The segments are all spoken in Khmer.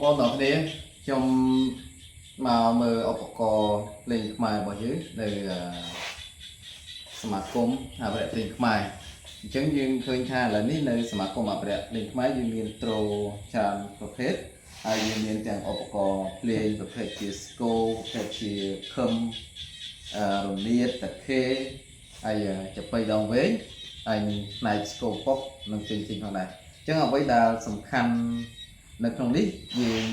ប្អូនទាំងអស់គ្នាខ្ញុំមកមើលឧបករណ៍ភ្លេងខ្មែររបស់យើងនៅអឺសមាគមអភិរក្សភ្លេងខ្មែរអញ្ចឹងយើងឃើញថាឥឡូវនេះនៅសមាគមអភិរក្សភ្លេងខ្មែរយើងមានទ្រច្រើនប្រភេទហើយយើងមានទាំងឧបករណ៍ភ្លេងប្រភេទជាស្គរប្រភេទជាខឹមអឺរនាតតាខេហើយចាប៉ីដងវែងហើយផ្នែកស្គរប៉ុកនិងផ្សេងៗផងដែរអញ្ចឹងអ្វីដែលសំខាន់ នៅក្នុងនេះយើង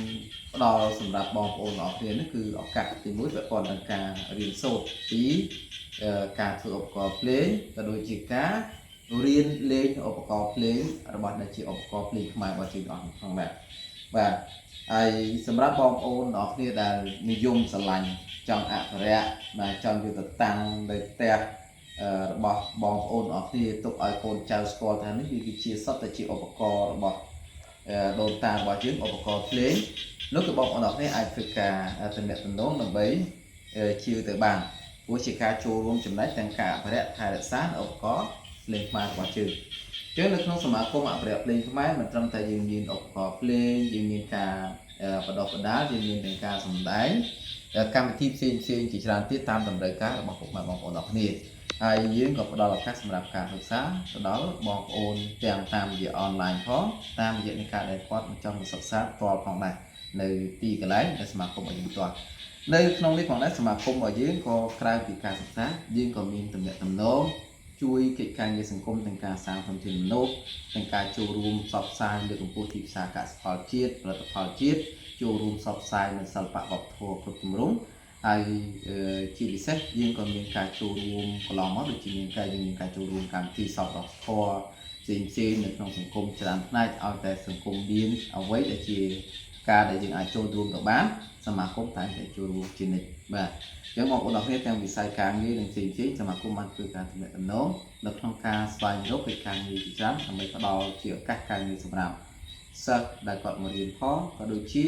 ផ្ដល់សម្រាប់បងប្អូនទាំងអស់គ្នានេះគឺឱកាសទីមួយពាក់ព័ន្ធនឹងការរៀនសូត្រពីអឺការធ្វើឧបករណ៍ភ្លេងក៏ដូចជាការរៀនលេងឧបករណ៍ភ្លេងរបស់ដែលជាឧបករណ៍ភ្លេងខ្មែររបស់យើងទាំងអស់ក្នុងដែរបាទហើយសម្រាប់បងប្អូនទាំងអស់គ្នាដែលនិយមស្រឡាញ់ចង់អភិរក្សបាទចង់យកទៅតាំងនៅផ្ទះអឺរបស់បងប្អូនទាំងអស់គ្នាទុកឲ្យកូនចៅស្គាល់ថានេះវាគឺជាសុទ្ធតែជាឧបករណ៍របស់ អឺដូនតារបស់យើងឧបករណ៍ភ្លេងនោះគឺបងប្អូនអរគ្នាអាចធ្វើការទំនាក់ទំនងដើម្បីជាវទៅបានព្រោះជាការចូលរួមចំណែកទាំងការអភិរក្សថែរក្សាឧបករណ៍ភ្លេងខ្មែររបស់យើងអញ្ចឹងនៅក្នុងសមាគមអភិរក្សភ្លេងខ្មែរមិនត្រឹមតែយើងមានឧបករណ៍ភ្លេងយើងមានការបដិបដាលយើងមានទាំងការសម្ដែងកម្មវិធីផ្សេងផ្សេងជាច្រើនទៀតតាមតម្រូវការរបស់ពុកម៉ែបងប្អូនអរគ្នាហើយយើងក៏ផ្ដល់ឱកាសសម្រាប់ការសិក្សាទៅដល់បងប្អូនទាំងតាមរយៈអនឡាញផងតាមរយៈនៃការដែលគាត់ចង់មកសិក្សាផ្ទាល់ផងដែរនៅទីកន្លែងដែលសមាគមឲ្យយើងផ្ទាល់នៅក្នុងនេះផងដែរសមាគមរបស់យើងក៏ក្រៅពីការសិក្សាយើងក៏មានទំនាក់ទំនងជួយកិច្ចការងារសង្គមទាំងការសាងធនធានមនុស្សទាំងការចូលរួមផ្សព្វផ្សាយលើកកម្ពស់ទីផ្សារកសិផលជាតិផលិតផលជាតិចូលរួមផ្សព្វផ្សាយនូវសិល្បៈវប្បធម៌គ្រប់ទម្រង់ហើយជាពិសេសយើងក៏មានការចូលរួមកន្លងមកដូចជាមានការយើងមានការចូលរួមកម្មវិធីសប្បុរសធម៌ផ្សេងផ្សេងនៅក្នុងសង្គមច្រើនផ្នែកឲ្យតែសង្គមមានអ្វីដែលជាការដែលយើងអាចចូលរួមទៅបានសមាគមតែងតែចូលរួមជានិច្ចបាទអញ្ចឹងបងប្អូនអរគ្នាទាំងវិស័យការងារនិងផ្សេងផ្សេងសមាគមបានធ្វើការទំនាក់ទំនងនៅក្នុងការស្វែងរកកិច្ចការងារជាច្រើនដើម្បីផ្ដល់ជាឱកាសការងារសម្រាប់សិស្សដែលគាត់មករៀនផងក៏ដូចជា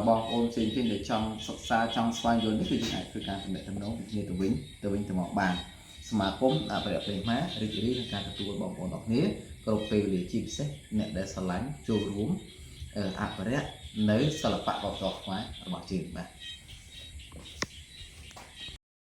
បងប្អូនផ្សេងៗដែលចង់សិក្សាចង់ស្វែងយល់នេះគឺយើងអាចធ្វើការទំនាក់ទំនងពីគ្នាទៅវិញទៅវិញទៅមកបានសមាគមអភិរក្សភ្លេងខ្មែររីករាយក្នុងការទទួលបងប្អូនអរគ្នាគ្រប់ពេលវេលាជាពិសេសអ្នកដែលស្រឡាញ់ចូលរួមអភិរក្សនៅសិល្បៈវប្បធម៌ខ្មែររបស់យើងបាទ។